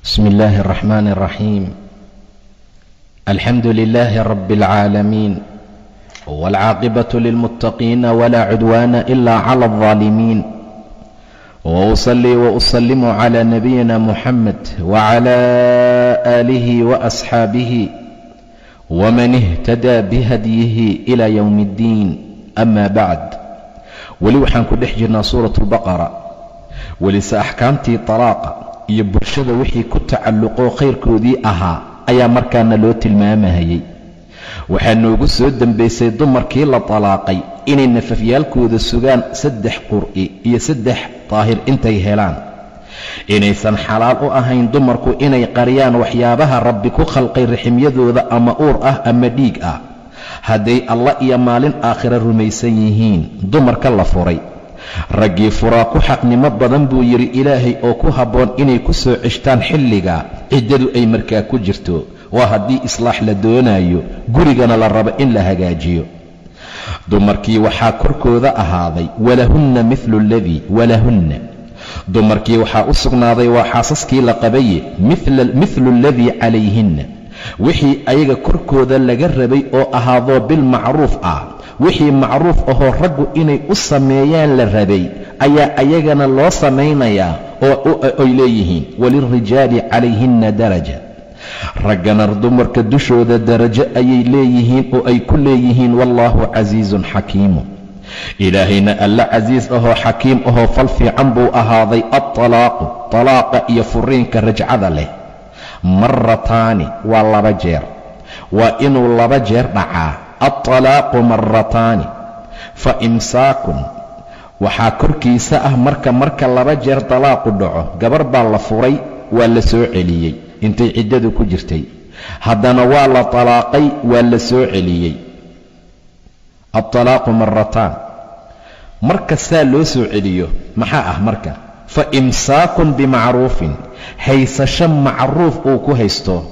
بسم الله الرحمن الرحيم. الحمد لله رب العالمين، والعاقبة للمتقين، ولا عدوان إلا على الظالمين، وأصلي وأسلم على نبينا محمد وعلى آله وأصحابه ومن اهتدى بهديه إلى يوم الدين. أما بعد، weli waxaan ku dhex jirnaa suurat albaqara, welise axkaamtii talaaqa iyo bulshada wixii ku tacalluqoo khayrkoodii ahaa ayaa markaana loo tilmaamahayey. Waxaa noogu soo dembaysay dumarkii la talaaqay inay nafafyaalkooda sugaan 3 qur'i iyo 3 daahir intay helaan, inaysan xalaal u ahayn dumarku inay qariyaan waxyaabaha Rabbi ku khalqay riximyadooda, ama uur ah ama dhiig ah, hadday Alla iyo maalin aakhira rumaysan yihiin. Dumarka la furay, raggii furaa ku xaqnimo badan, buu yidhi Ilaahay, oo ku habboon inay ku soo ceshtaan xilliga ciddadu ay markaa ku jirto, waa haddii islaax la doonayo, gurigana la rabo in la hagaajiyo. Dumarkii waxaa korkooda ahaaday walahunna mithlu aladii walahunna, dumarkii waxaa u sugnaaday, waa xaasaskii la qabaye, mithlu aladii calayhinna, wixii ayaga korkooda laga rabay oo ahaadoo bilmacruuf ah. Wixii macruuf ahoo raggu inay u sameeyaan la rabay ayaa ayagana loo samaynayaa oo ay leeyihiin. Walilrijaali calayhinna daraja, raggana dumarka dushooda darajo ayay leeyihiin oo ay ku leeyihiin. Wallaahu casiizun xakiimu, Ilaahayna Alla casiis ahoo xakiim ahoo fal fiican buu ahaaday. Altalaaqu, talaaqa iyo furiinka rajcada leh, marataani, waa 2 jeer, waa inuu 2 jeer dhacaa. Altalaaqu marataani fa imsaakun, waxaa korkiisa ah marka 2 jeer talaaqu dhaco. Gabar baa la furay, waa la soo celiyey intay ciddadu ku jirtay, haddana waa la talaaqay, waa la soo celiyey. Altalaaqu marataan, marka saa loo soo celiyo maxaa ah marka? Fa imsaakun bimacruufin, haysasho macruuf uu ku haysto,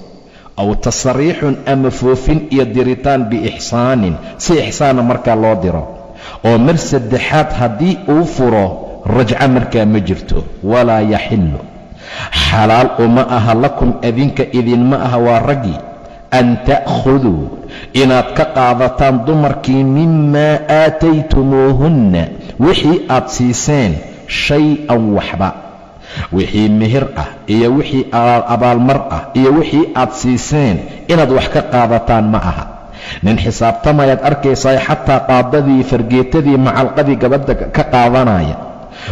aw tasriixun, ama foofin iyo diritaan, biixsaanin, si ixsaana markaa loo diro. Oo mar saddexaad haddii uu furo, rajco markaa ma jirto. Walaa yaxillu, xalaal uma aha, lakum, adinka idinma aha, waa raggii, an ta'khuduu, inaad ka qaadataan dumarkii, mimaa aataytumuuhunna, wixii aad siiseen, shay-an, waxba. Wixii mehir ah iyo wixii abaalmar ah iyo wixii aad siiseen inaad wax ka qaadataan ma aha. Nin xisaabtamayaad arkaysaa, xataa qaadadii, fargeetadii, macalqadii gabadha ka qaadanaya.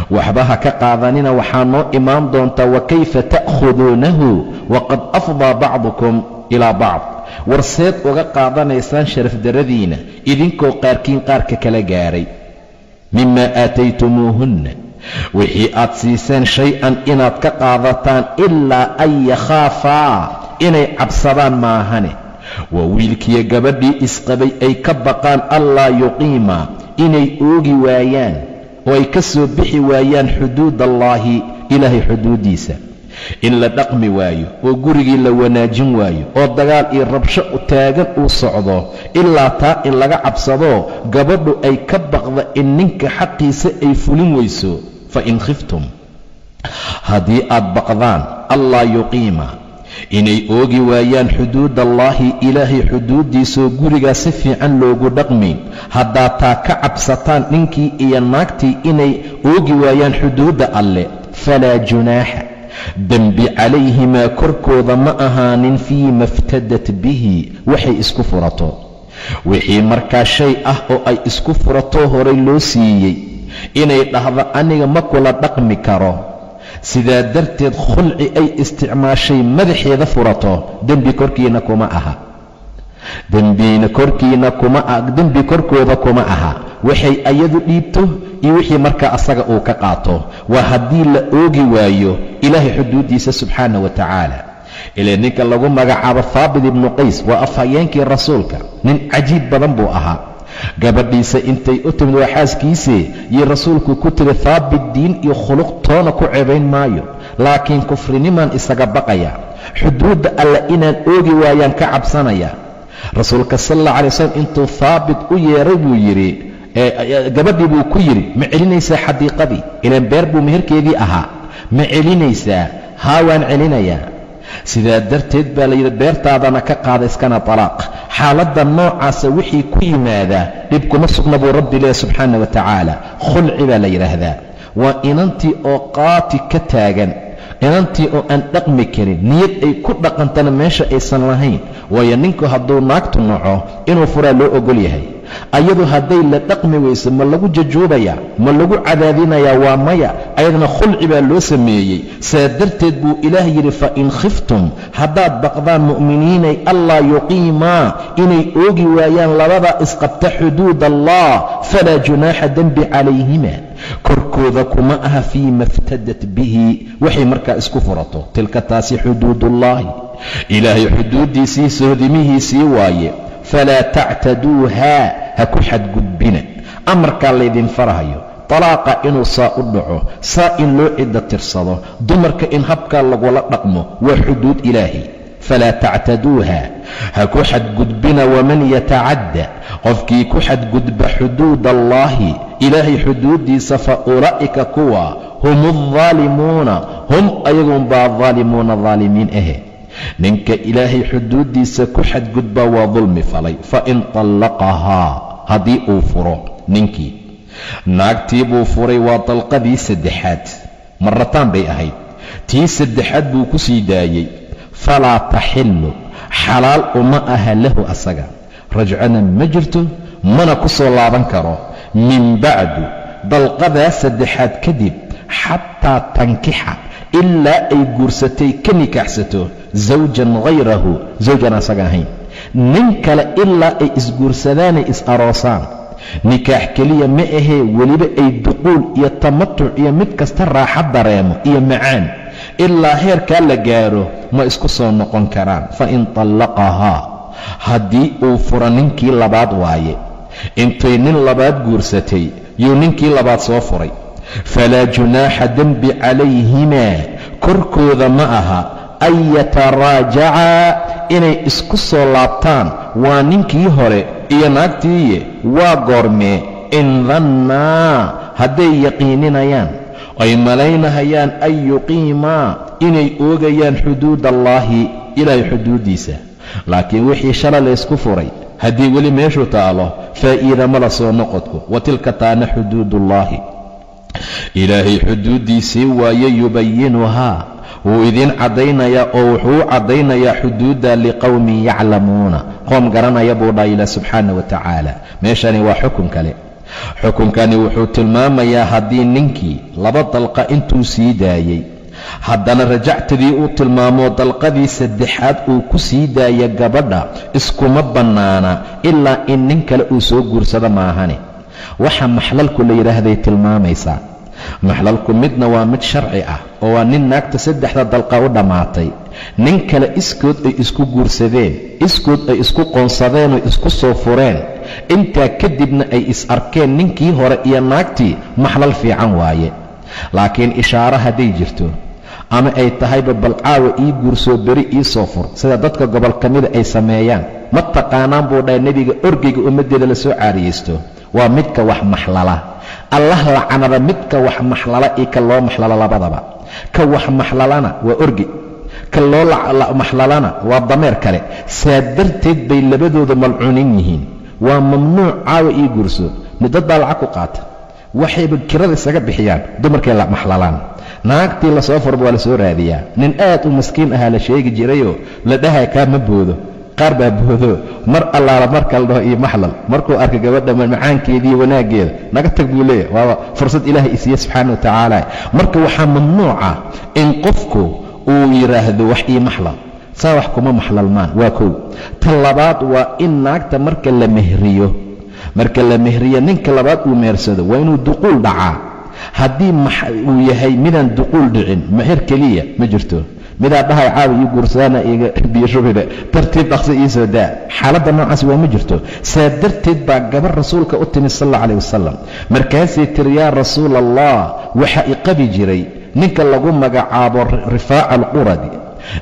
Waxba ha ka qaadanina. Waxaa noo imaan doontaa wa kayfa ta'khuduunahu waqad afdaa bacdukum ilaa bacd. Warseed uga qaadanaysaan sharafdaradiina idinkoo qaarkiin qaarka kala gaaray. Mimaa aataytumuuhunna, wixii aad siiseen, shay-an inaad ka qaadataan, ilaa an yakhaafaa, inay cabsadaan maahane, waa wiilkiyo gabadhii isqabay ay ka baqaan, allaa yuqiima, inay oogi waayaan oo ay ka soo bixi waayaan, xuduud allaahi, Ilaahay xuduuddiisa in la dhaqmi waayo oo gurigii la wanaajin waayo oo dagaal iyo rabsho taagan uu socdo. Ilaa taa in laga cabsado, gabadhu ay ka baqda in ninka xaqiisa ay fulin weyso. Fa in khiftum, haddii aad baqdaan, allaa yuqiima, inay oogi waayaan, xuduud allaahi, Ilaahay xuduuddiisoo gurigaa si fiican loogu dhaqmayn, haddaad taa ka cabsataan, ninkii iyo naagtii inay oogi waayaan xuduudda Alle, falaa junaaxa, dembi, calayhimaa, korkooda ma ahaanin, fii ma iftadat bihi, waxay isku furato. Wixii markaa shay ah oo ay isku furato horay loo siiyey, inay dhahdo aniga ma kula dhaqmi karo, sidaa darteed khulci ay isticmaashay, madaxeeda furato, dembi korkiina kuma aha, dembina korkiina kuma, dembi korkooda kuma aha, waxay ayadu dhiibto iyo wixii markaa asaga uu ka qaato. Waa haddii la oogi waayo Ilaahay xuduuddiisa subxaana wa tacaala. Ilaa ninka lagu magacaabo Haabit ibnu Qays waa afhayeenkii Rasuulka, nin cajiib badan buu ahaa. Gabadhiisa intay u timid, waa xaaskiisee, iyo Rasuulku ku tiri: "Haabit diin iyo khuluq toona ku cebayn maayo, laakiin kufrinimaan isaga baqaya, xuduudda Alle inaan oogi waayaan ka cabsanaya." Rasuulka sal alla alay wasalam intuu Haabit u yeeray buu yidhi, gabadhii buu ku yidhi: "Ma celinaysaa xadiiqadii?" Ilaan beer buu meherkeedii ahaa. "Ma celinaysaa?" Haa, waan celinayaa. Sidaa darteed baa layidhi beertaadana ka qaada, iskana talaaq. Xaaladda noocaasa wixii ku yimaadaa dhib kuma sugna buu Rabbi leeya subxaana wa tacaala. Khulci baa la yidhaahdaa. Waa inantii oo qaati ka taagan, inantii oo aan dhaqmi karin, niyad ay ku dhaqantana meesha aysan lahayn. Waayo, ninku hadduu naagtu naco inuu furaa loo ogol yahay. Ayadu hadday la dhaqmi weyso, ma lagu jajuubayaa? Ma lagu cadaadinayaa? Waa maya. Ayadana khulci baa loo sameeyey. Saa darteed buu Ilaah yidhi: fa in khiftum, haddaad baqdaan, mu'miniinay, allaa yuqiimaa, inay oogi waayaan labada isqabta xuduud Allah, falaa junaaxa, dembi, calayhima, korkooda kuma aha, fii ma iftadat bihi, waxay markaa isku furato. Tilka, taasi, xuduudullaahi, Ilaahay xuduuddiisii, sohdimihiisii waaye. Falaa tactaduuhaa, ha ku xadgudbina. Amarkaa laydin farahayo, talaaqa inuu saa u dhaco, saa in loo ciddo tirsado, dumarka in habkaa lagula dhaqmo, waa xuduud Ilaahay. Falaa tactaduuha, ha ku xadgudbina. Waman yatacadda, qofkii ku xadgudba, xuduud allaahi, Ilaahay xuduuddiisa, fa ulaa'ika, kuwa, hum aldaalimuuna, hum ayagunbaa daalimuuna, daalimiin ahe. Ninka Ilaahay xuduuddiisa ku xadgudba waa dulmi falay. Fa in tallaqahaa, haddii uu furo ninkii naagtii buu furay, waa dalqadii saddexaad, marataan bay ahayd, tii saddexaad buu ku sii daayey, falaa taxillu, xalaal uma aha, lahu, asaga, rajcana ma jirto, mana ku soo laaban karo, min bacdu, dalqadaa saddexaad kadib, xataa tankixa, ilaa ay guursatay, ka nikaaxsato, zawjan hayrahu, zawjan asaga ahayn, nin kale, ilaa ay isguursadaanay is aroosaan. Nikaax keliya ma ahee, weliba ay duquul iyo tamatuc iyo mid kasta raaxa dareemo iyo macaan, ilaa heerkaa la gaaro ma isku soo noqon karaan. Fa in tallaqahaa, haddii uu furo ninkii labaad waaye, intay nin labaad guursatay yuu ninkii labaad soo furay, falaa junaaxa, dembi, calayhimaa, korkooda ma aha, an yataraajacaa, inay isku soo laabtaan, waa ninkii hore iyo naagtiiye. Waa goormee? In dannaa, hadday yaqiininayaan, ay malaynahayaan, an yuqiimaa, inay oogayaan, xuduud allaahi, Ilaahay xuduuddiisa. Laakiin wixii shala laysku furay haddii weli meeshu taalo, faa'iida la soo noqodku. Wa tilka, taana, xuduudullaahi, Ilaahay xuduuddiisii waaye. Yubayinuhaa, wuu idiin caddaynayaa oo wuxuu u caddaynayaa xuduudda, liqowmin yaclamuuna, qoom garanaya buu dhaha Ilah subxaana wa tacaala. Meeshani waa xukun kale. Xukunkani wuxuu tilmaamayaa haddii ninkii laba dalqa intuu sii daayey, haddana rajactadii uu tilmaamo, dalqadii saddexaad uu ku sii daaya gabadha, iskuma bannaana ilaa in nin kale uu soo guursado maahane. Waxa maxlalku la yidhaahday tilmaamaysaa. Maxlalku midna waa mid sharci ah, oo waa nin naagta saddexda dalqa u dhammaatay, nin kale iskood ay isku guursadeen, iskood ay isku qoonsadeen oo isku soo fureen, intaa kadibna ay is arkeen ninkii hore iyo naagtii, maxlal fiican waaye. Laakiin ishaaro hadday jirto, ama ay tahayba bal caawa ii guursoo, beri ii soo fur, sida dadka gobol ka mida ay sameeyaan, ma taqaanaan buu dhahay Nebiga, orgeyga ummaddeeda la soo caariyeysto waa midka wax maxlala. Allah lacanada midka wax maxlala iyo ka loo maxlalo labadaba. Ka wax maxlalana waa orgi, ka loo maxlalana waa dameer kale. Saa darteed bay labadooda malcuunin yihiin. Waa mamnuuc caawa ii guurso. Dad baa lacag ku qaata, waxayba kirada isaga bixiyaan dumarkay la maxlalaan. Naagtii lasoo furba waa la soo raadiyaa. Nin aad u maskiin ahaa la sheegi jirayoo la dhahay kaa ma boodo, qaar baa boodo. Mar allaala marka la dhaho iyo maxlal, markuu arka gabadha macaankeediiyo wanaaggeeda, naga tag buu leeyahy. Waaba fursad Ilaahay isiiye subxaana wa tacaala. Marka waxaa mamnuuca in qofku uu yidhaahdo wax ii maxlal. Saa wax kuma maxlalmaan, waa kow. Ta labaad waa in naagta marka la mehriyo, marka la mehriyo, ninka labaad uu mehersado, waa inuu duquul dhacaa. Haddii uu yahay midaan duquul dhicin, meher keliya ma jirto. Midaa dhahay caawa ii guursadaana iga biyo shubine, tartiib dhaqso ii soo daa, xaaladda noocaas waa ma jirto. Saa darteed baa gabar Rasuulka u timi sal alla calayh wasalam. Markaasay tiri: yaa Rasuula Allah, waxa i qabi jiray ninka lagu magacaabo Rifaaca Alquradi.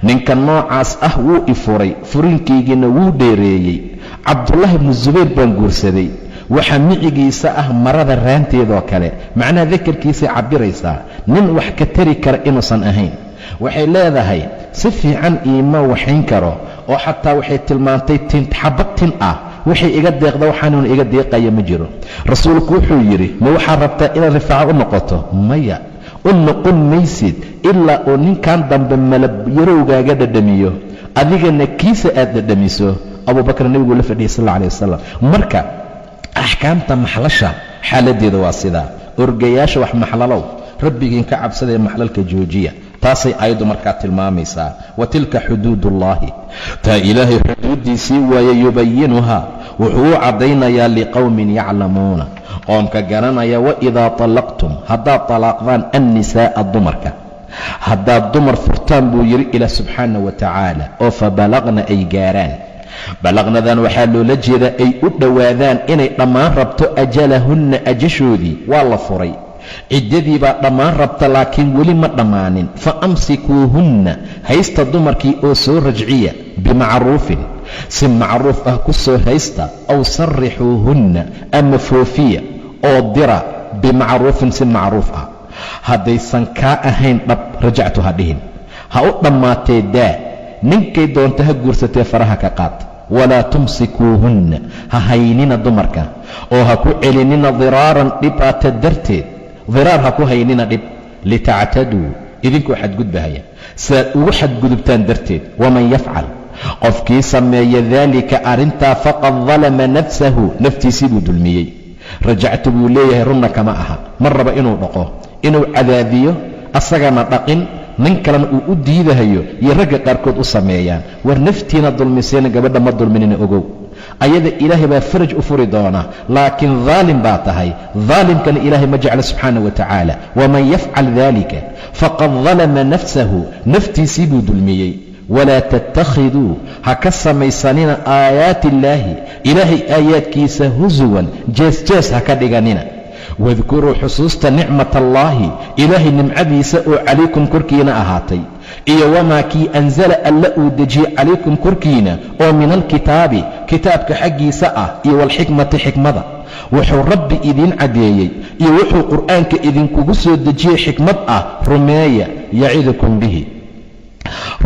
Ninka noocaas ah wuu i furay, furinkaygiina wuu dheereeyey. Cabdullaahi bnu Zubayr baan guursaday. Waxa micigiisa ah marada raanteedoo kale, macnaha dakarkiisay cabbiraysaa, nin wax ka tari kara inuusan ahayn. Waxay leedahay si fiican iima waxayn karo, oo xataa waxay tilmaantay tin xabad tin ah waxay iga deeqda, waxaanuuna iga deeqaya ma jiro. Rasuulku wuxuu yidhi, ma waxaad rabtaa inaad rifaaco u noqoto? Maya, u noqon maysid ilaa uu ninkan dambe malab yarowgaaga dhadhamiyo, adigana kiisa aad dhadhamiso. Abubakar nebiguu la fadhiyay sal alla alay wasalam. Marka axkaamta maxlasha xaaladdeeda waa sidaa. Orgayaasha wax maxlalow, rabbigiin ka cabsadee maxlalka joojiya. Taasay aayaddu markaa tilmaamaysaa. Wa tilka xuduud ullaahi, taa ilaahay xuduuddiisii waaye. Yubayinuhaa, wuxuu u caddaynayaa, liqowmin yaclamuuna, qoomka garanaya. Waidaa talaqtum, haddaad talaaqdaan, annisaa'a, dumarka haddaad dumar furtaan, buu yidhi ilaah subxaana wa tacaala, oo fa balaqna, ay gaaraan. Balaqnadan waxaa loola jeedaa ay u dhowaadaan inay dhammaan rabto, ajalahunna, ajashoodii. Waa la furay, ciddadii baa dhammaan rabta, laakiin weli ma dhammaanin. Fa amsikuuhunna, haysta dumarkii oo soo rajciya, bimacruufin, si macruuf ah ku soo haysta, aw sarrixuuhunna, ama foofiya oo dira, bimacruufin, si macruuf ah. Haddaysan kaa ahayn dhab, rajactu ha dhihin, ha u dhammaatee daa. Ninkay doonta ha guursatee, faraha ka qaad. Walaa tumsikuuhunna, ha haynina dumarka oo ha ku celinina, diraaran, dhibaata darteed. Diraar ha ku haynina, dhib, litactaduu, idinkoo xadgudbahaya, siaad ugu xadgudubtaan darteed. Waman yafcal, qofkii sameeya, daalika, arrintaa, faqad dalama nafsahu, naftiisii buu dulmiyey. Rajactu buu leeyahay, runna kama aha. Ma raba inuu dhaqo, inuu cadaadiyo, asagana dhaqin, nin kalena uu u diidahayo iyo ragga qaarkood u sameeyaan. War naftiina dulmisayna, gabadha ma dulminina, ogow. Ayada ilaahay baa faraj u furi doona, laakiin daalim baa tahay. Daalimkana ilaahay ma jecla subxaana wa tacaala. Waman yafcal daalika faqad dalama nafsahu, naftiisii buu dulmiyey. Walaa tattakhiduu, ha ka samaysanina, aayaati illaahi, ilaahay aayaadkiisa, husuwan, jees-jees ha ka dhiganina. Wadkuruu, xusuusta, nicmat allaahi, ilaahay nimcadiisa oo calaykum, korkiina ahaatay, iyo wamaa kii ansala, alla uu dejiyey, calaykum, korkiina, oo min alkitaabi, kitaabka xaggiisa ah, iyo walxikmati, xikmada. Wuxuu rabbi idiin caddeeyey iyo wuxuu qur'aanka idinkugu soo dejiyey xikmad ah rumeeya. Yacidukum bihi,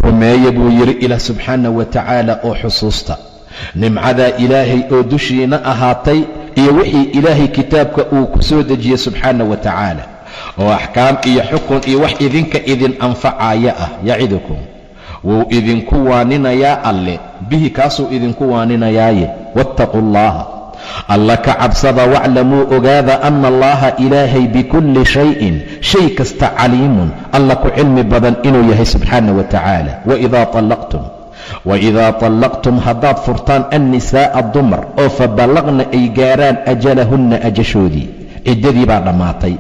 rumeeya, buu yidhi ilaah subxaana wa tacaala, oo xusuusta nimcadaa ilaahay oo dushiina ahaatay iyo wixii ilaahay kitaabka uu ku soo dejiyey subxaana wa tacaala, oo axkaam iyo xukun iyo wax idinka idin anfacaya ah. Yacidukum, wuu idinku waaninayaa alle, bihi, kaasuu idinku waaninayaaye. Wattaquu allaha, alla ka cabsada. Waclamuu, ogaada, ana allaha, ilaahay, bikulli shayin, shay kasta, caliimun, alla ku cilmi badan inuu yahay subxaana wa tacaala. Waidaa طallaqtum, haddaad furtaan, annisaa'a, dumar, oo fa ballaqna, ay gaaraan, ajalahunna, ajashoodii, ciddadii baa dhammaatay.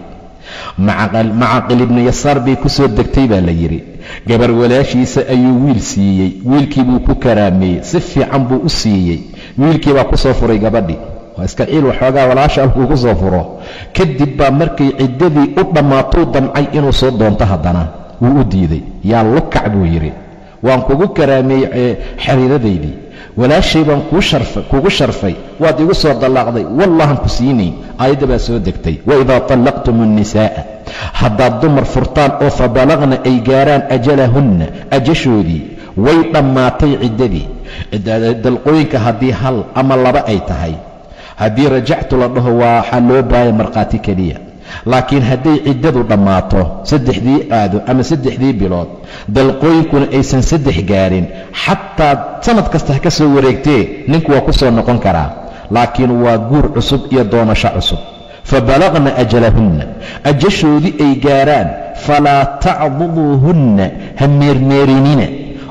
Macaqil ibnu Yasaar bay ku soo degtay baa la yidhi. Gabar walaashiisa ayuu wiil siiyey, wiilkii buu ku karaameeyey, si fiican buu u siiyey. Wiilkii baa ku soo furay gabadhii. Waa iska ciil waxoogaa walaasha alkuu ku soo furo. Kadib baa markay ciddadii u dhammaatuu damcay inuu soo doonto, haddana wuu u diiday. Yaa lukac, buu yidhi, waan kugu karaameeyey xariiradaydii, walaashay baan kugu sharfay, waad igu soo dallaaqday, wallahan ku siinayn. Aayadda baa soo degtay: waidaa طallaqtum الnisaa'a, haddaad dumar furtaan oo fa balaqna, ay gaaraan, ajalahunna, ajashoodii, way dhammaatay ciddadii. Dalqooyinka haddii hal ama laba ay tahay, haddii rajactu la dhaho, waxaa loo baahaya markhaati keliya. Laakiin hadday ciddadu dhammaato, saddexdii aado ama saddexdii bilood, dalqooyinkuna aysan saddex gaarin, xataa sanad kasta ha ka soo wareegtee, ninku waa ku soo noqon karaa, laakiin waa guur cusub iyo doonasho cusub. Fa balaqna ajalahunna, ajashoodii ay gaaraan, falaa tacduduuhunna, ha meermeerinina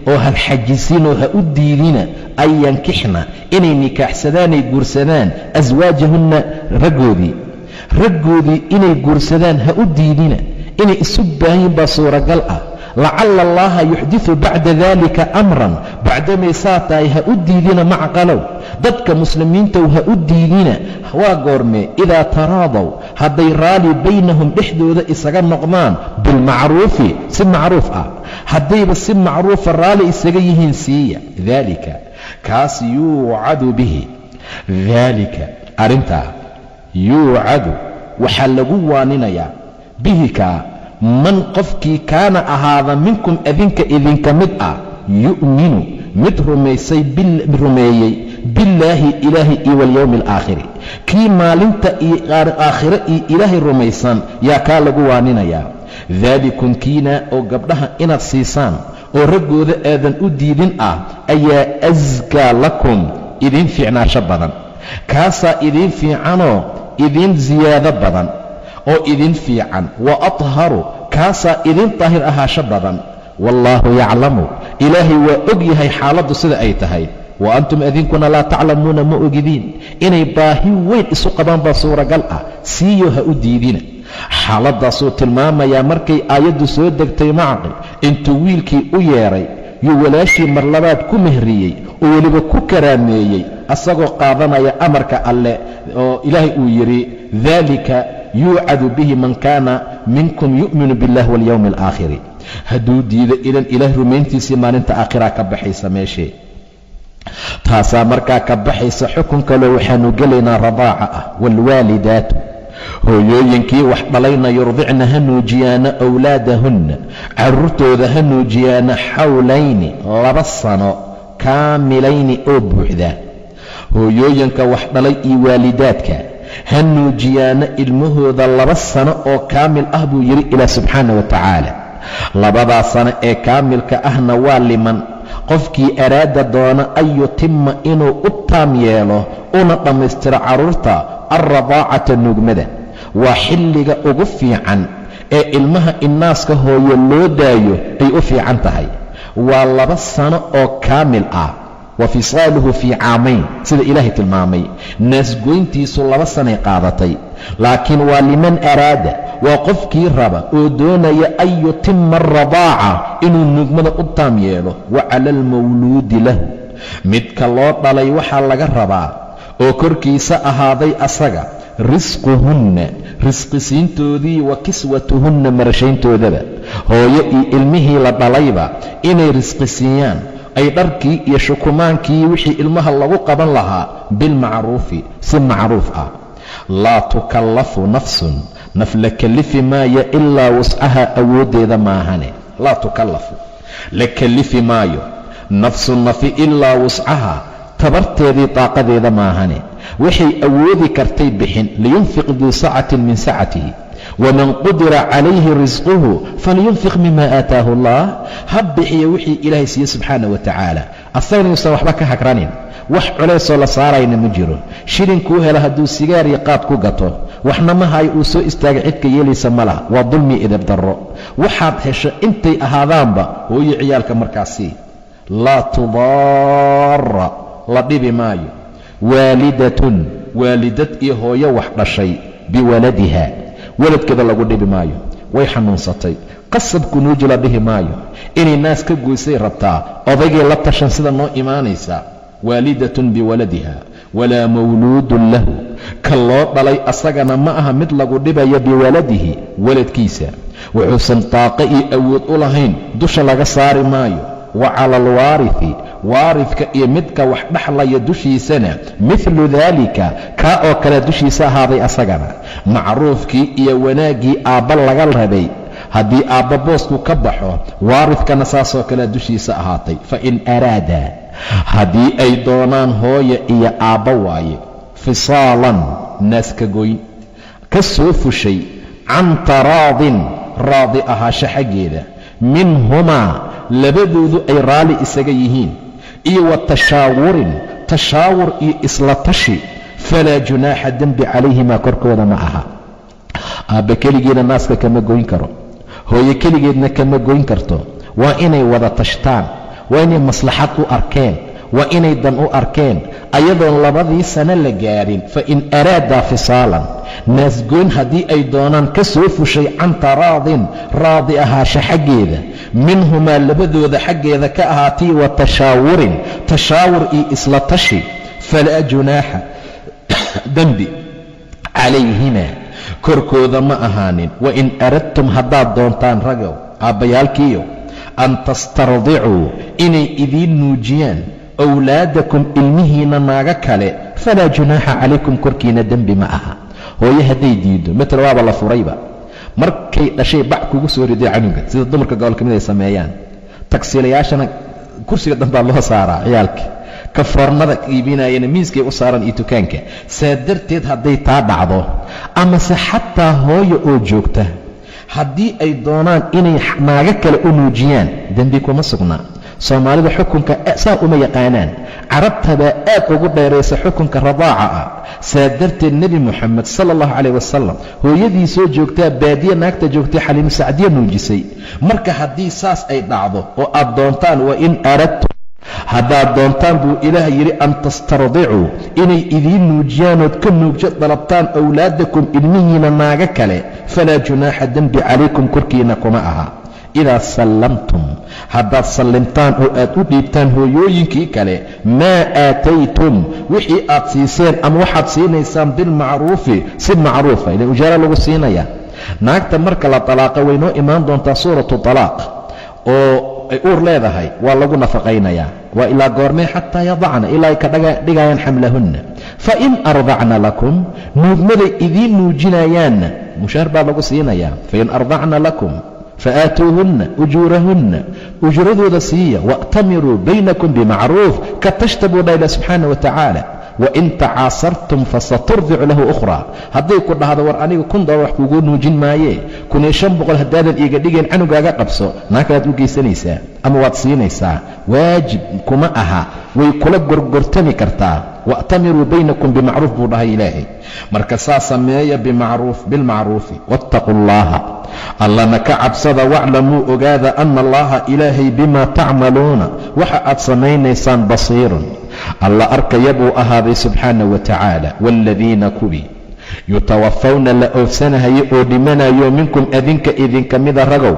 oo ha xajisinoo ha u diidina, an yankixna, inay nikaaxsadaanay guursadaan, aswaajahunna, raggoodii. Raggoodii inay guursadaan ha u diidina. Inay isu baahanyiin baa suuragal ah. Lacalla allaha yuxdiu bacda dalika amran. Bacdamay saa tahay, ha u diidina. Macqalow, dadka muslimiintow, ha u diidina. Waa goormee? Idaa taraadaw, hadday raali baynahum, dhexdooda isaga noqdaan, bilmacruufi, si macruuf ah. Haddayba si macruufa raali isaga yihiin, siiya. Daalika, kaas, yuucadu bihi, daalika, arrintaa, yuucadu, waxaa lagu waaninayaa, bihi, kaa Man qofkii kaana ahaada minkum adinka idinka mid ah, yu'minu mid rumaysay, rumeeyey, billaahi ilaahi iyo walyowmi alaakhiri, kii maalinta iyo aakhire iyo Ilaahay rumaysan, yaa kaa lagu waaninayaa. Daalikum kiina oo gabdhaha inaad siisaan oo raggooda aadan u diidin ah ayaa askaa lakum idiin fiicnaasho badan. Kaasaa idiin fiicanoo idiin siyaado badan oo idin fiican. Wa atharu, kaasaa idin daahir ahaasho badan. Wallaahu yaclamu, Ilaahay waa og yahay xaaladdu sida ay tahay, wa antum adinkuna laa taclamuuna, ma ogidiin. Inay baahi weyn isu qabaan baa suuragal ah. Siiyo, ha u diidina. Xaaladdaasuu tilmaamayaa. Markay aayaddu soo degtay, Macqil intuu wiilkii u yeedhay yuu walaashii mar labaad ku mehriyey oo weliba ku karaameeyey, asagoo qaadanaya amarka Alle oo Ilaahay uu yidhi: "Daalika yuucadu bihi man kaana minkum yu'minu biاllah walyowmi alaakhiri." Hadduu diido idan Ilaah rumayntiisii maalinta aakhiraa ka baxaysa meeshee. Taasaa markaa ka baxaysa. Xukun kaloo waxaanu gelaynaa radaaca ah. Waalwaalidaatu, hooyooyinkii wax dhalayna, yurdicna, ha nuujiyaana, awlaadahunna, carruurtooda ha nuujiyaana, xawlayni, 2 sano, kaamilayni, oo buuxda. Hooyooyinka wax dhalay iyo waalidaadka ha nuujiyaana ilmahooda 2 sano oo kaamil ah, buu yidhi Ilaah subxaana wa tacaala. Labadaa sano ee kaamilka ahna waa liman qofkii araada doona an yutima, inuu u taam yeelo una dhammaystiro carruurta, alradaacata, nuugmada. Waa xilliga ugu fiican ee ilmaha inaaska hooyo loo daayo ay u fiican tahay, waa 2 sano oo kaamil ah. Wa fisaaluhu fii caamayn, sida Ilaahay tilmaamay, naasgoyntiisu 2 sanay qaadatay. Laakiin waa liman araada, waa qofkii raba oo doonaya, an yutima alradaaca, inuu nuugmada u taam yeelo. Wa cala almawluudi lahu, midka loo dhalay waxaa laga rabaa oo korkiisa ahaaday asaga, risquhunna, risqisiintoodii, wa kiswatuhunna, marashayntoodaba. Hooyo iyo ilmihii la dhalayba inay risqisiiyaan, ay dharkii iyo shukumaankii wixii ilmaha lagu qaban lahaa, bilmacruufi, si macruuf ah. Laa tukallafu nafsun, naf la kalifi maayo, ilaa wuscaha, awooddeeda maahane. Laa tukallafu, la kalifi maayo, nafsun, nafi, ilaa wuscaha, tabarteedii, daaqadeeda maahane. Waxay awoodi kartay bixin. Liyunfiq duu sacatin min sacatihi, waman qudira calayhi risquhu falyunfiq mima aataahu Allah. Ha bixiya wixii Ilaahay siiye subxaana wa tacaala, asagana yuusan waxba ka hagranin. Wax culaysoo la saarayna ma jiro. Shilinkuu helo hadduu sigaar iyo qaad ku gato, waxna ma hayo uu soo istaagay, cidka yeelaysa ma laha. Waa dulmi, idibdarro. Waxaad hesho intay ahaadaanba hooyo ciyaalka markaasii. Laa tudaara, la dhibi maayo, waalidatun, waalidad iyo hooyo wax dhashay, biwaladiha, waladkeeda lagu dhibi maayo. Way xanuunsatay, qasabku nuuji la dhihi maayo. Inay naas ka goysay rabtaa, odaygay la tashan, sida noo imaanaysa. Waalidatun biwaladiha, walaa mawluudun lahu, ka loo dhalay asagana ma aha mid lagu dhibayo, biwaladihi, waladkiisa. Wuxuusan taaqo iyo awood u lahayn dusha laga saari maayo. Wa cala alwaarithi, waaridka iyo midka wax dhexlaya dushiisana, mithlu daalika, kaa oo kale dushiisa ahaaday asagana. Macruufkii iyo wanaaggii aabba laga rabay, haddii aabba boosku ka baxo, waaridkana saasoo kale dushiisa ahaatay. Fa in araada, haddii ay doonaan hooya iyo aabba waaye, fisaalan, naaska goyn ka soo fushay, can taraadin, raadi ahaasho xaggeeda, minhumaa, labadoodu ay raalli isaga yihiin, iyo wa tashaawurin, tashaawur iyo isla tashi, falaa junaaxa, dembi, calayhimaa, korkooda ma aha. Aabbe keligeeda naaska kama goyn karo, hooyo keligeedna kama goyn karto. Waa inay wada tashtaan, waa inay maslaxad u arkeen, waa inay dan u arkeen, ayadoon labadii sano la gaadhin. Fa in araadaa fisaalan, naasgoyn haddii ay doonaan ka soo fushay, can taraadin, raadi ahaasho xaggeeda, minhumaa, labadooda xaggeeda ka ahaatay, wa tashaawurin, tashaawur iyo isla tashi, falaa junaaxa, dembi, calayhimaa, korkooda ma ahaanin. Wain aradtum, haddaad doontaan, ragow, aabbayaalkiiyo, an tastardicuu, inay idiin nuujiyaan, awlaadakum, ilmihiinna, naaga kale, falaa junaaxa calaykum, korkiina dembi ma aha. Hooye hadday diiddo, matal waaba la furayba, Markay dhashay bac kugu soo riday canuga, sida dumarka gobol ka mid ay sameeyaan. Tagsiilayaashana kursiga dambaa loo saaraa ciyaalka, ka foornada iibinayana miiskay u saaran iyo dukaanka. Saa darteed hadday taa dhacdo, amase xataa hooyo oo joogta haddii ay doonaan inay naago kale u nuujiyaan, dembi kuma sugna. Soomaalida xukunka saa uma yaqaanaan, carabtabaa aad ugu dheeraysa xukunka radaaca ah. Saa darteed Nebi Moxamed sala allahu calayh wasalam hooyadii soo joogtaa baadiye naagta joogtay Xaliimo Sacdiya nuujisay. Marka haddii saas ay dhacdo oo aad doontaan, wa in aradtum, haddaad doontaan buu Ilaah yidhi, an tastardicuu, inay idiin nuujiyaanood ka nuugjo dalabtaan, awlaadakum, ilmihiina, naago kale, falaa junaaxa, dembi, calaykum, korkiina kuma aha, idaa sallamtum, haddaad sallimtaan oo aad u dhiibtaan hooyooyinkii kale, maa aataytum, wixii aad siiseen ama waxaad siinaysaan, bilmacruufi, si macruufa. Ilan ujaara lagu siinaya naagta marka la talaaqa. Waynoo imaan doontaa suuratu talaaq oo ay uur leedahay, waa lagu nafaqaynayaa. Waa ilaa goormee? Xataa yadacna, ilaa ay ka dhigayaan, xamlahunna. Fain ardacna lakum, nuugmaday idiin nuujinayaanna mushaar baa lagu siinayaa. Fain ardacna lakum faaatuuhunna ujuurahunna, ujuradooda siiya. Wa'tamiruu baynakum bimacruuf, ka tashta buu dha ilah subxaana wa tacaala. Wain tacaasartum fasaturdicu lahu ukhraa. Hadday ku dhahdo, war aniga $1000 wax kugu nuujin maayee, 1500 haddaadan iiga dhigayn, canugaaga qabso, naag kalaad u geysanaysaa ama waad siinaysaa, waajib kuma aha, way kula gorgortami kartaa. Wa'tamiruu baynakum bimacruuf buu dhahay Ilaahay. Marka saa sameeya, bimacruuf, bilmacruufi. Wattaquu allaha, Allana ka cabsada. Waclamuu, ogaada, ana allaha, Ilaahay, bimaa tacmaluuna, waxa aad samaynaysaan, basiirun, Alla arkaya buu ahaaday subxaana wa tacaala. Waaladiina, kuwii, yutawafawna, la oofsanahaya oo dhimanayo, minkum, adinka idinka mida ragow,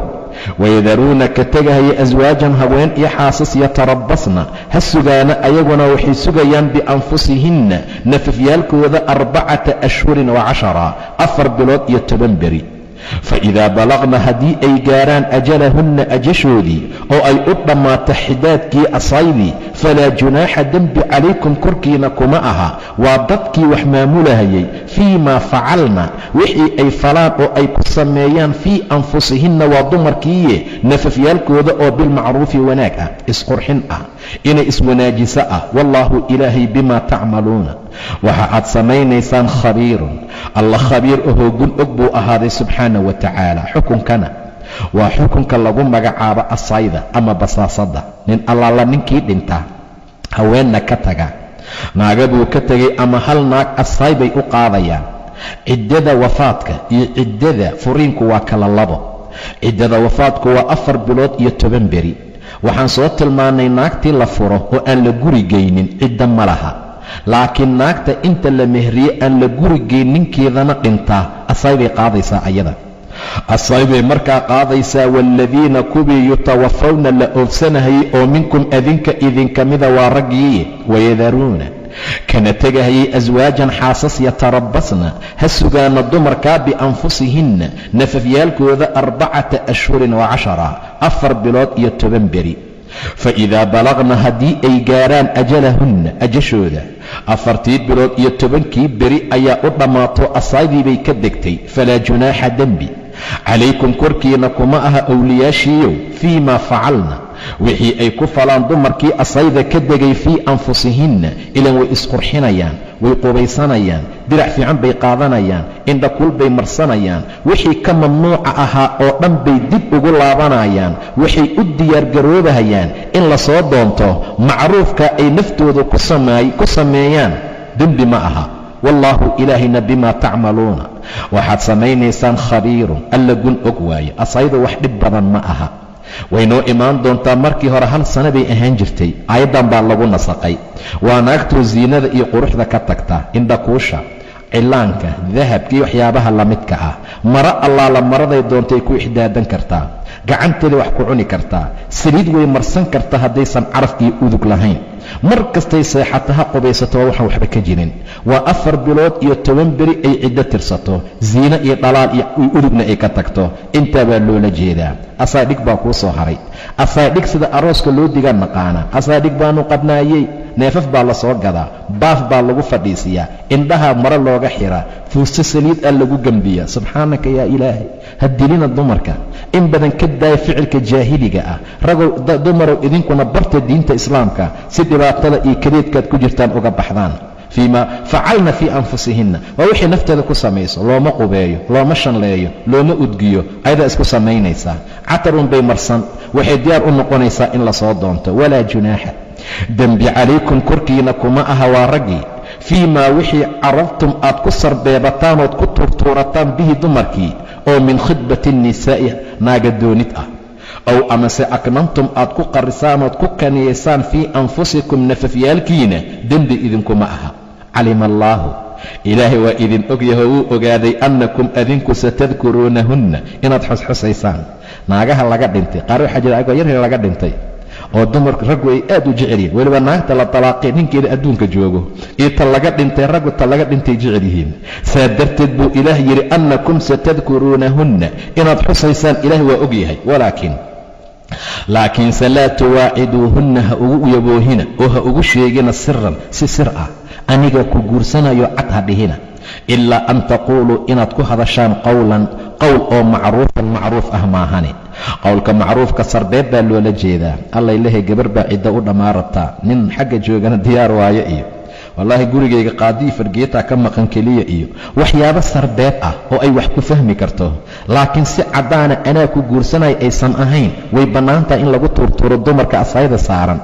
wayadaruuna, ka tegahaya, aswaajan, haween iyo xaasas, yatarabbasna, ha sugaana, ayaguna waxay sugayaan, bianfusihinna, nafafyaalkooda, arbacata ashhurin wa cashara, 4 bilood iyo 10 beri. Fa idaa balaqna, haddii ay gaaraan, ajalahunna, ajashoodii, oo ay u dhammaato xidaadkii asaydii, falaa junaaxa, dembi, calaykum, korkiina kuma aha, waa dadkii wax maamulahayay, fii maa facalna, wixii ay falaan oo ay ku sameeyaan, fii anfusihinna, waa dumarkiiye, nafafyaalkooda, oo bilmacruufi, wanaag ah, isqurxin ah, inay iswanaajiso ah. Wallaahu, Ilaahay, bimaa tacmaluuna, waxa aad samaynaysaan, khabiirun, Alla khabiir ahoo gun og buu ahaaday subxaana wa tacaala. Xukunkana waa xukunka lagu magacaabo asayda ama basaasada. Nin allaala ninkii dhinta, haweenna ka taga, naaga buu ka tegay ama hal naag, asaay bay u qaadayaan. Ciddada wafaadka iyo ciddada furiinku waa kala labo. Ciddada wafaadku waa 4 bilood iyo 10 beri. Waxaan soo tilmaannay naagtii la furo oo aan la guri geynin cidda ma laha, laakiin naagta inta la mehriye aan la guri geyn, ninkeedana dhintaa, asaay bay qaadaysaa ayada, asaay bay markaa qaadaysaa. Waaladiina, kuwii, yutawafawna, la oofsanahayay, oo minkum, adinka idinka mida, waa raggii, wayadaruuna, kana tegahayay, aswaajan, xaasas, yatarabbasna, ha sugaana dumarkaa, bianfusihinna, nafafyaalkooda, arbacata ashhurin wa cashara, 4 bilood iyo 10 beri. Fa idaa balaqna, haddii ay gaaraan, ajalahunna, ajashooda, afartii bilood iyo 10kii beri ayaa u dhammaato, asaydii bay ka degtay, falaa junaaxa, dembi, calaykum, korkiina kuma aha, owliyaashiiyow, fii maa facalna, wixii ay ku falaan dumarkii asayda ka degay, fii anfusihinna. Ilan way isqurxinayaan, way qubaysanayaan, dirac fiican bay qaadanayaan, indhakuul bay marsanayaan, wixii ka mamnuuca ahaa oo dhan bay dib ugu laabanayaan. Waxay u diyaargaroobahayaan in lasoo doonto. Macruufka ay naftooda ku sameeyaan dembi ma aha. Wallaahu, Ilaahayna, bimaa tacmaluuna, waxaad samaynaysaan, khabiirun, Alla gun og waaye. Asaydu wax dhib badan ma aha. Waynoo imaan doontaa. Markii hore hal sano bay ahaan jirtay, aayaddan baa lagu nasaqay. Waa naagtoo ziinada iyo quruxda ka tagta, indhakuusha, cilaanka, dahabka iyo waxyaabaha lamidka ah. Maro allaala maraday doontay ku ixdaadan kartaa, gacanteeda wax ku cuni kartaa, saliid way marsan kartaa haddaysan caraf iyo udug lahayn. Mar kastay seexato ha qubaysato, waa waxaan waxba ka jirin. Waa 4 bilood iyo 10 beri ay ciddo tirsato, ziine iyo dhalaal iyo udugna ay ka tagto. Intaa baa loola jeedaa. Asaadhig baa kuu soo haray. Asaadhig sida arooska loo digaa naqaana. Asaadhig baanu qabnaayey. Neefaf baa la soo gadaa, baaf baa lagu fadhiisiyaa, indhahaa maro looga xiraa, fuusto saliid ah lagu gembiyaa. Subxaanaka yaa Ilaahay, ha dilina dumarka. In badan ka daaya ficilka jaahiliga ah. Ragow, dumarow, idinkuna barta diinta Islaamka si dhibaatada iyo kadeedkaad ku jirtaan uga baxdaan. Fii ma facalna fii anfusihinna, waa wixii nafteeda ku samayso. Looma qubeeyo, looma shanleeyo, looma udgiyo, ayadaa isku samaynaysaa. Catarun bay marsan, waxay diyaar u noqonaysaa in lasoo doonto. Walaa junaaxa, dembi, calaykum, korkiina kuma aha, waa raggii, fii maa wixii caradtum, aad ku sarbeebataan ood ku tuurtuurataan, bihi dumarkii, oo min khidbati annisaa'i, naaga doonid ah, ow amase aknantum, aad ku qarisaan ood ku kaniyaysaan, fii anfusikum, nafafyaalkiina, dembi idinkuma aha. Calima allaahu, Ilaahay waa idin ogyaho, wuu ogaaday, annakum, adinku, satadkuruunahunna, inaad xusxusaysaan naagaha laga dhintay. Qaar waxaa jira agoo yaryar laga dhintay oo dumarku raggu ay aad u jecel yihiin. Weliba naagta la talaaqay ninkeeda adduunka joogo iyo ta laga dhintay, raggu ta laga dhintay jecel yihiin. Saa darteed buu Ilaah yidhi annakum satadkuruunahunna, inaad xusaysaan Ilaah waa og yahay. Walaakin, laakiinse, laa tuwaaciduuhunna, ha ugu yaboohina oo ha ugu sheegina, siran, si sir ah, aniga ku guursanayo cad ha dhihina, ilaa an taquuluu, inaad ku hadashaan, qowlan, qowl oo macruufan, macruuf ah maahane. Qowlka macruufka sarbeeb baa loola jeedaa. Allay lehay, gabar baa ciddo u dhammaa rabtaa, nin xagga joogana diyaar waayo, iyo wallaahi gurigayga qaadii fargeetaa ka maqan keliya, iyo waxyaabo sarbeeb ah oo ay wax ku fahmi karto, laakiin si caddaana anaa ku guursanaya aysan ahayn, way bannaan tahay in lagu tuurtuuro dumarka asayda saaran.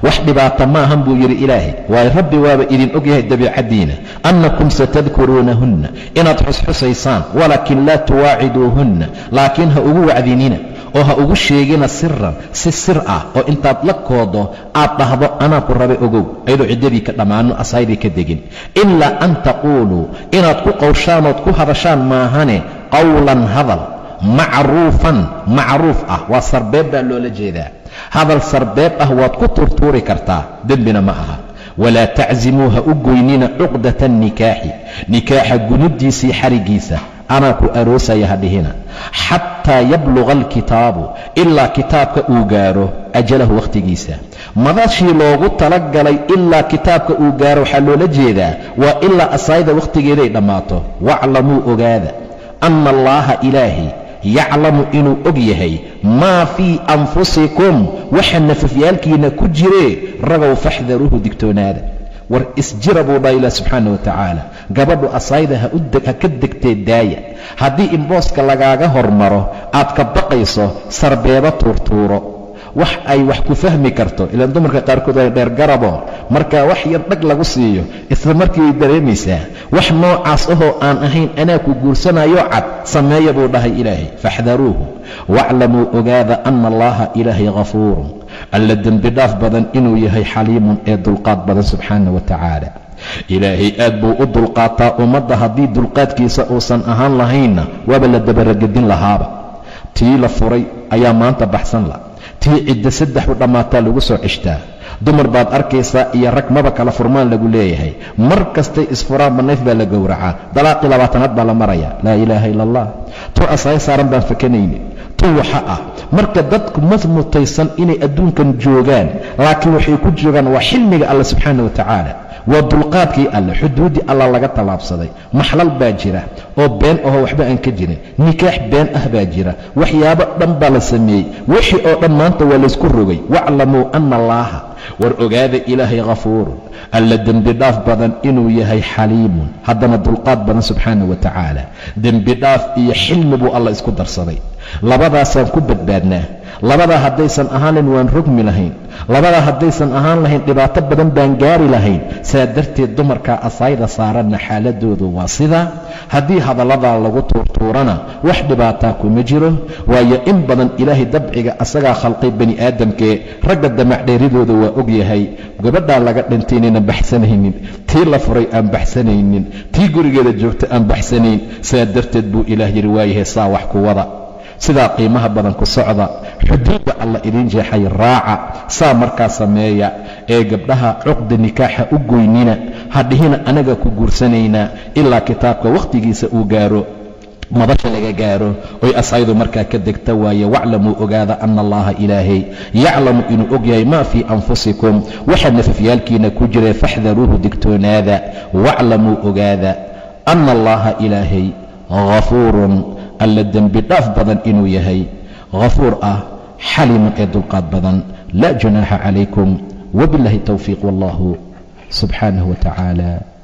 Wax dhibaata ma ahan, buu yidhi Ilaahay, waayo Rabbi waaba idin og yahay dabiicaddiina, annakum satadkuruunahunna, inaad xusxusaysaan. Walaakin laa tuwaaciduuhunna, laakiin ha ugu wacdinina oo ha ugu sheegina, siran, si sir ah, oo intaad la koodo aad dhahdo anaa ku rabay ogow, ayadoo ciddadii ka dhammaano, asaydii ka degin, ilaa an taquuluu, inaad ku qowshaanood ku hadashaan maahane, qowlan, hadal, macruufan, macruuf ah. Waa sarbeeb baa loola jeedaa. Hadal sarbeeb ah waad ku tuurtuuri kartaa, dembina ma aha. Walaa taczimuu, ha u goynina, cuqdata annikaaxi, nikaaxa gunudiisii, xarigiisa, anaa ku aroosaya ha dhihina, xataa yabluga alkitaabu, ilaa kitaabka uu gaaro, ajalahu, wakhtigiisa, madashii loogu talagalay. Ilaa kitaabka uu gaaro waxaa loola jeedaa waa ilaa asaayida wakhtigeeday dhammaato. Waclamuu, ogaada, anna Allaaha, Ilaahi, yaclamu, inuu og yahay, maa fii anfusikum, waxa nafafyaalkiina ku jiree. Ragow, faxdaruuhu, digtoonaada. War isjira, buu dhaha Ilah subxaana wa tacaala. Gabadhu asayda ha ka degtee daaya. Haddii imbooska lagaaga hormaro aad ka baqayso, sarbeebo tuurtuuro, wax ay wax ku fahmi karto. Ilaan dumarka qaarkood waa dheer garabo, marka wax yar dhag lagu siiyo isla markii way dareemaysaa. Wax noocaas ahoo aan ahayn anaa ku guursanayo cad sameeya, buu dhahay Ilaahay. Faxdaruuhu, waclamuu, ogaada, ana Allaha, Ilaahay, ghafuurun, Alla dembi dhaaf badan inuu yahay, xaliimun, ee dulqaad badan subxaana wa tacaala. Ilaahay aad buu u dulqaataa ummadda. Haddii dulqaadkiisa uusan ahaan lahaynna, waaba la dabaragedin lahaaba. Tii la furay ayaa maanta baxsan la, tii ciddo saddex u dhammaataa lagu soo ceshtaa. Dumar baad arkaysaa iyo rag maba kala furmaan lagu leeyahay. Mar kastay isfuraanba neef baa la gowracaa, dalaaqii 20aad baa la marayaa. Laa ilaaha ila Allah. Tu asaay saaran baan fakanaynin, tu waxa ah. Marka dadku ma mutaysan inay adduunkan joogaan, laakiin waxay ku joogaan waa xilmiga Alle subxaana wa tacaala, waa dulqaadkii Alle. Xuduuddii Alla laga tallaabsaday. Maxlal baa jira oo been ahoo waxba aan ka jirin, nikaax been ah baa jira, waxyaabo dhan baa la sameeyey. Wixii oo dhan maanta waa laysku rogay. Waclamuu ana Allaaha, war ogaada, Ilaahay, ghafuurun, Alla dembi dhaaf badan inuu yahay, xaliimun, haddana dulqaad badan subxaana wa tacaala. Dembi dhaaf iyo xilmi buu Alla isku darsaday. Labadaasaan ku badbaadnaa. Labadaa haddaysan ahaan lahayn waan rogmi lahayn. Labadaa haddaysan ahaan lahayn dhibaato badan baan gaari lahayn. Saa darteed dumarkaa asayda saaranna xaaladoodu waa sidaa. Haddii hadalladaa lagu tuurtuurana wax dhibaataa kuma jiro, waayo in badan Ilaahay dabciga asagaa khalqay bani aadamkee, ragga damacdheeridooda waa og yahay. Gabadhaa laga dhintay inaynan baxsanaynin, tii la furay aan baxsanaynin, tii gurigeeda joogta aan baxsanayn. Saa darteed buu Ilaah yidhi, waayahay, saa wax ku wada, sidaa qiimaha badan ku socda, xuduudda Alla idiin jeexay raaca, saa markaa sameeya. Ee gabdhaha cuqda nikaaxa u goynina, ha dhihina anaga ku guursanaynaa ilaa kitaabka wakhtigiisa uu gaaro. Madasha laga gaaro oy asaydu markaa ka degta waaye. Waclamuu, ogaada, ana Allaha, Ilaahay, yaclamu, inuu og yahay, maa fii anfusikum, waxa nafafyaalkiina ku jira, faxdaruuhu, digtoonaada. Waclamuu, ogaada, ana Allaha, Ilaahay, ghafuurun, Alla dembi dhaaf badan inuu yahay, ghafuur ah, xaliimun, ee dulqaad badan. Laa junaaxa calaykum. Wbiاllahi towfiiq, wallahu subxaanaه wa tacaala.